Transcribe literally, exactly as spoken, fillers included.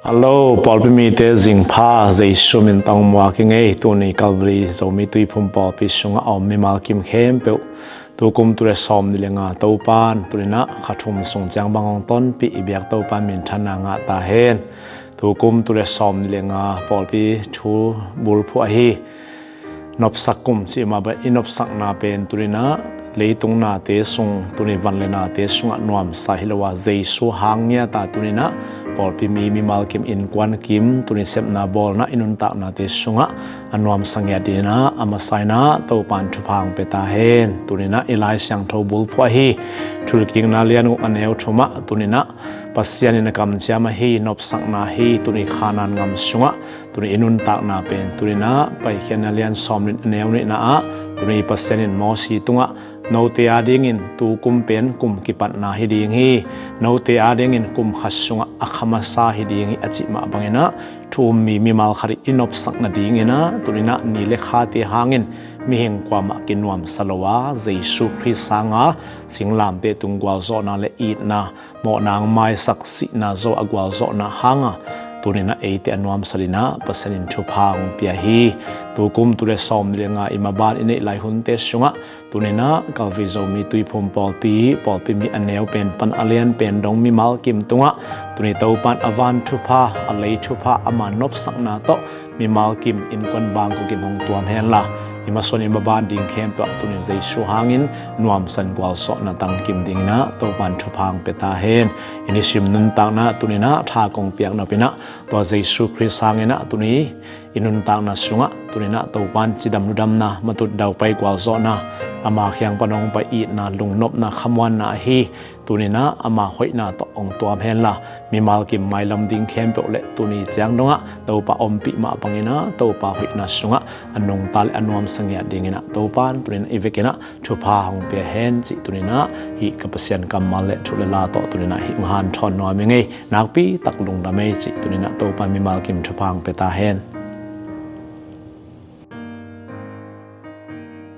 Hallo pawlpi mite, zingpha Jesu min tawh muak i ngei. Tuni Calvary Zomi Tuiphum pawlpi sungah a om mimal kim khempeuh, tukum tul le sawm nih le nga Topan tuninah kha thum sung ciang bang hong tonpih i biak Topan minthanna ngah ta hen. Tukum tul le sawm nih le nga pawlpi thu bulphuh ahi nopsak kum cih mah bang i nopsakna pen tuninah leitung nate sung, tuni van le nate sungah nuamsa hi lo a, Jesu hang ngiat a tuninah pawlpi mi mimal kim, innkuan kim, tuni sepna bawlna i nuntaknate sungah a nuamsa ngiat dinginah a masa inah Topan thupha hong pia ta hen. Tuninah i Lai Siangtho bulphuh ahi Thulkikna lian guk a neu thumah tuninah Pasian in a kamciam ahi nopsakna hi. Tuni Kanaan gam sungah tuni i nuntakna pen tuninah Paikhiatna lian sawm nih a neu nihna ah tuni Pasian in Mosi tungah note adingin tukum pen kum kipatna hi ding hi. Note adingin kum khat sungah a kha masa hi ding hi a cih mah banginah thu um mi mimal khat i nopsak nadinginah tuninah ni le khate hangin mihing kuamah kinuamsa lo a, Jesu Khrist sanga singlamteh tung gualzawhna le itna, mawhna hong maisak, sihna zo a gualzawhna hanga tuninah eite a nuamsa dinginah Pasian in thupha hong pia hi. Tukum tul le sawm nih le nga i maban i neih lai hunte sungah tuninah Calvary Zomi Tuiphum pawlpi, pawlpi mi a neu pen pan a lian pen dong mimal kim tungah tuni Topan a van thupha, a lei thupha, ama nopsakna tawh mimal kim, innkuan bangkua kim hong tuam henla, i masuan i maban ding khempeuh ah tuni Jesu hangin nuamsa in gualzawhna tangkim dinginah Topan thupha hong pia ta hen. I nisim nuntakna tuninah tha kong piak nopinah tua Jesu Khrist hanginah tuni i nuntakna sungah tuninah Topan cidam ludamna, matut daupai gualzawhna, ama kiang pan hong pai itna, lungnopna, khamuanna ahi tuninah ama hoihna tawh hong tuam henla, mimal kim mailam ding khempeuh le tuni ciang dongah Topa ompih mah banginah Topa hoihna sungah a nungta le a nuamsa ngiat dinginah Topan tuninah i vekinah thupha hong pia hen cih tuninah hih ka Pasian kammal le thu le la tawh tuninah hih hong hanthawn nuam i ngei. Nakpi tak lungdam ei cih tuninah Topan mimal kim thupha hong pia ta hen.